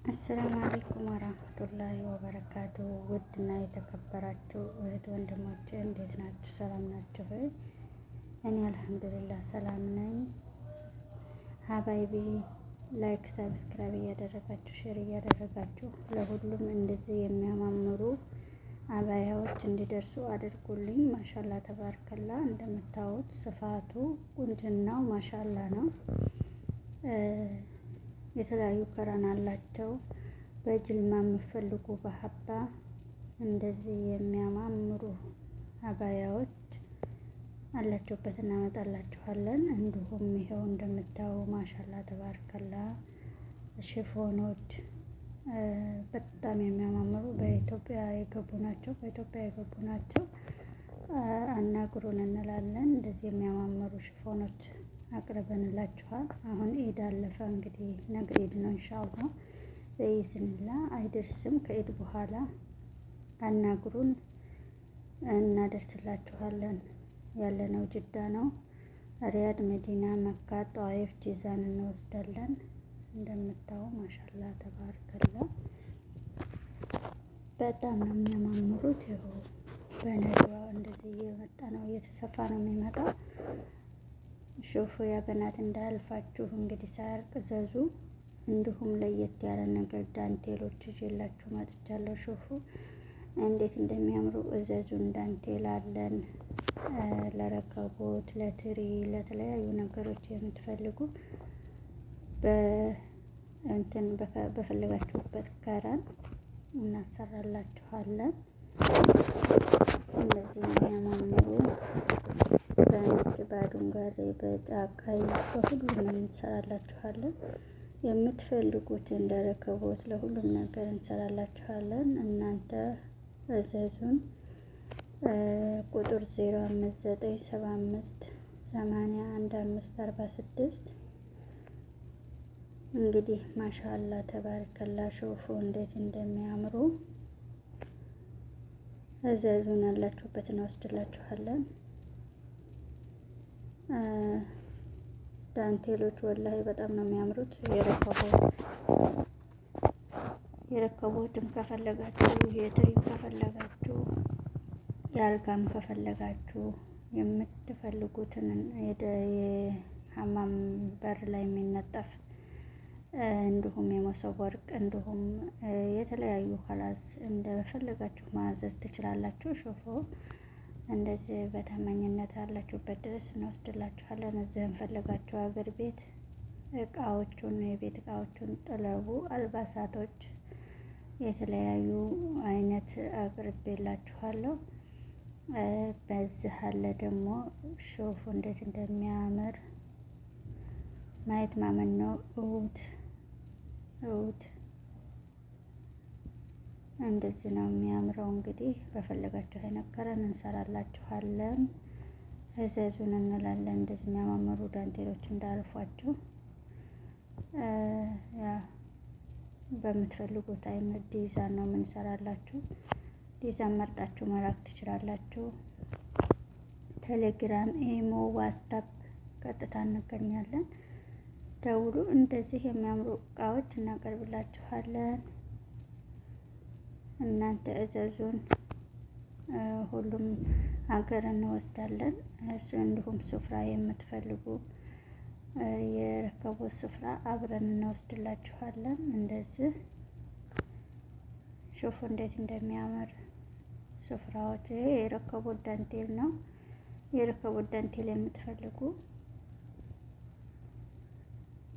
السلام عليكم ورحمة الله وبركاته። ውድና የተከበራችሁ እህት ወንድሞቼ እንዴት ናችሁ? ሰላም ናችሁ ወይ? እኔ الحمد لله ሰላም ነኝ። حبايبي like፣ subscribe እያደረጋችሁ share እያደረጋችሁ ለሁሉም እንደዚህ የሚያማምሩ አባያዎች እንዲደርሱ አድርጉልኝ። ما شاء الله تبارك الله። እንደምታዩት ስፋቱ ቁንጅናው ما شاء الله ነው። የተለያዩ color አላቸው። በጅልማ የምትፈልጉ በሀባ እንደዚህ የሚያማምሩ አባያዎች አላችሁበት እናመጣላችኋለን። እንዲሁም ይኸው እንደምታዩ ما شاء الله تبارك الله ሽፎኖች በጣም የሚያማምሩ በኢትዮጵያ የገቡ ናቸው። በኢትዮጵያ የገቡ ናቸው። አናግሩን እንላለን። እንደዚህ የሚያማምሩ ሽፎኖች አቅርበንላችኋል። አሁን ኢድ አለፈ እንግዲህ ነገ ኢድ ነው إن شاء الله بإذن الله አይደርስም። ከኢድ በኋላ አናግሩን እናደርስላችኋለን። ያለነው ጅዳ ነው። ሪያድ፣ መዲና፣ መካ፣ ጣይፍ፣ ጂዛን እንወስዳለን። እንደምታው ما شاء الله تبارك الله በጣም ነው የሚያማምሩት። ይኸው በነዷ እንደዚህ እየመጣ ነው እየተሰፋ ነው የሚመጣው። شوفوا يا بنات እንዳያልፋችሁ እንግዲህ ሳያልቅ እዘዙ። እንዲሁም ለየት ያለ ነገር ዳንቴሎች ይዤላችሁ መጥቻለሁ። شوفوا እንዴት እንደሚያምሩ እዘዙን። ዳንቴል አለን ለረከቦት፣ ለትሪ፣ ለተለያዩ ነገሮች የምትፈልጉ በእንትን በፈለጋችሁበት color እናሰራላችኋለን። እንደዚህ የሚያማምሩ በነጭ በአረንጓዴ በጫቃይ በሁሉም እንሰራላችኋለን። የምትፈልጉትን ለረከቦት ለሁሉም ነገር እንሰራላችኋለን። እናንተ እዘዙን። ቁጥር 0597581546። እንግዲህ ما شاء الله تبارك الله شوفوا እንዴት እንደሚያምሩ እዘዙን። ያላችሁበት እንወስድላችኋለን። ዳንቴሎች والله በጣም ነው የሚያምሩት። የረከቦትም ከፈለጋችሁ የትሪም ከፈለጋችሁ የአልጋም ከፈለጋችሁ የምትፈልጉትን የሀማም በር ላይ የሚነጠፍ እንዲሁም የመሶብ ወርቅ እንዲሁም የተለያዩ خلاص እንደፈለጋችሁ ማዘዝ ትችላላችሁ። شوفوا እንደዚህ በታማኝነት አላችሁበት ድረስ እንወስድላችኋለን። እዚህም ፈለጋችሁ ሀገር ቤት እቃዎቹን የቤት እቃዎቹን ጥለቡ፣ አልባሳቶች የተለያዩ አይነት አቅርቤላችኋለሁ። በዚህ አለ ደግሞ شوفوا እንዴት እንደሚያምር ማየት ማመን ነው። እውት እውት እንደዚህ ነው የሚያምረው። እንግዲህ በፈለጋችሁ አይነት color እንሰራላችኋለን። እዘዙን እንላለን። እንደዚህ የሚያማምሩ ዳንቴሎች እንዳልፏችሁ በምትፈልጉት አይነት ዲዛይን ነው የምንሰራላችሁ። ዲዛይን መርጣችሁ መላክ ትችላላችሁ። ቴሌግራም፣ ኢሞ፣ ዋትስአፕ ቀጥታ እንገኛለን። ደውሉ። እንደዚህ የሚያምሩ እቃዎች እናቀርብላችኋለን። እናንተ እዘዙን። ሁሉም ሀገር እንወስዳለን። እንዲሁም ስፍራ የምትፈልጉ የረከቦት ስፍራ አብረን እንወስድላችኋለን። እንደዚህ شوفوا እንዴት እንደሚያምር ስፍራዎች። ይሄ የረከቦት ዳንቴል ነው። የረከቦት ዳንቴል የምትፈልጉ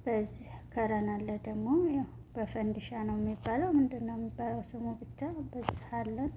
በዚህ color አለ ደግሞ ያው በፈንዲሻ ነው የሚባለው። ምንድን ነው የሚባለው ስሙ ብቻ በዚህ አለን።